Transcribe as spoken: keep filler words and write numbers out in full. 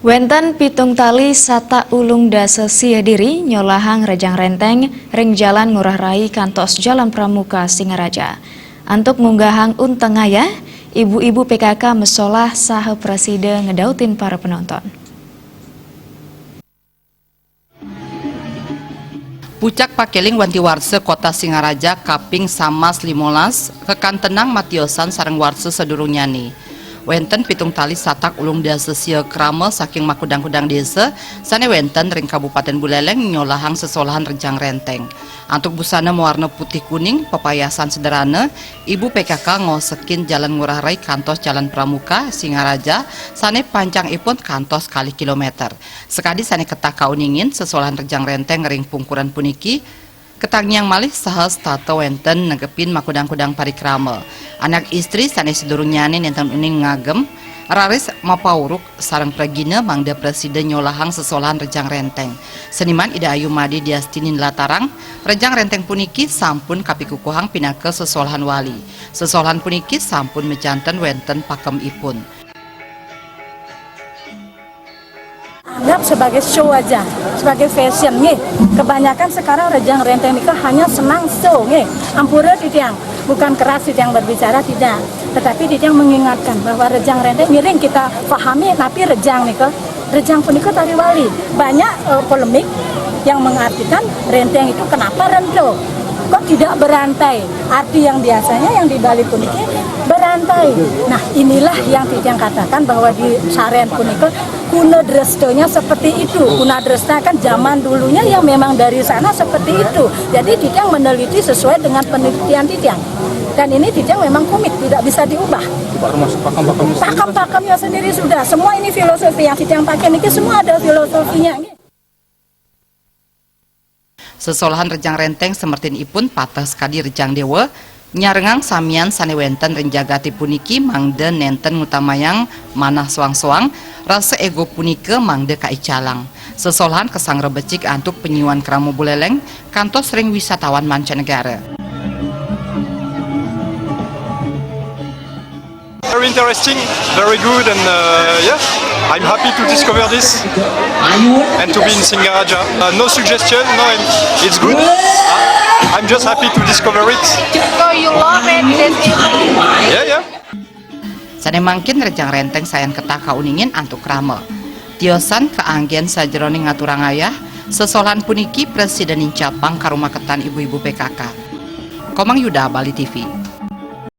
Wénten pitung tali satak ulung dasa sia diri nyolahang rejang rénténg ring Jalan Ngurah Rai kantos Jalan Pramuka Singaraja. Antuk ngunggahang unteng ayah, ibu-ibu P K K mesolah saha prasida ngedautin para penonton. Pucak pakeling wanti warsa Kota Singaraja kaping samas limolas, kakantenang matiosan sareng warsa sadurungnyané. Wénten pitung tali satak ulung dasa sia krama saking makudang-kudang désa sané wénten ring Kabupatén Buléléng nyolahang sesolahan rejang rénténg. Antuk busana mawarna putih kuning, pepayasan sederhana, Ibu P K K ngosekin Jalan Ngurah Rai kantos Jalan Pramuka, Singaraja, sané panjangipun kantos kalih kilométer. Sakadi sané ketah kauningin, sesolahan rejang rénténg ring pungkuran puniki katangiang malih saha setata wénten negepin makudang-kudang parikrama. Anak istri sané sadurungnyané nénten uning ngagem, raris mapauruk sareng pragina mangda prasida nyolahang sesolahan rejang rénténg. Seniman Ida Ayu Made Diastini nlatarang, rejang rénténg puniki sampun kapikukuhang pinaka sesolahan wali. Sesolahan puniki sampun majanten wénten pakemipun. Anggap sebagai show aja, sebagai fashion nggih. Kebanyakan sekarang rejang rénténg nika hanya senang show nggih. Ampura titiang, bukan keras titiang berbicara tidak, tetapi titiang mengingatkan bahwa rejang rénténg miring kita pahami napi rejang nika. Rejang punika tari wali. Banyak eh, polemik yang mengartikan rénténg itu kenapa rento? Kok tidak berantai? Arti yang biasanya yang di Bali puniki berantai. Nah, inilah yang titiang katakan bahwa di Sarén punika kuna drestanya seperti itu. Kuna dresta kan zaman dulunya yang memang dari sana seperti itu. Jadi titiang meneliti sesuai dengan penelitian titiang. Dan ini titiang memang komit, tidak bisa diubah. Termasuk pakem-pakem Pakem-pakemnya sendiri sudah. Semua ini filosofi yang titiang pakai niki semua ada filosofinya. Sesolahan rejang rénténg semertinipun pateh sakadi rejang déwa, nyarengang samian sané wénten ring jagaté puniki mangda nénten ngutamayang manah soang-soang, rasa égo punika mangda kaicalang. Sesolahan kasanggra becik antuk panyiuan krama Buléléng kantos ring wisatawan mancanegara. Very interesting, very good, and uh, yeah, I'm happy to discover this and to be in Singaraja. Uh, no suggestion, no, I'm, it's good. I'm just happy to discover it. So you love it? This is Yeah, yeah. Sané mangkin rejang rénténg sayan ketah kauningin antuk krama. Tiosan kaanggén sajeroning ngaturang ayah, sesolahan puniki prasida nincapang karumaketan ibu-ibu P K K. Komang Yuda, Bali T V.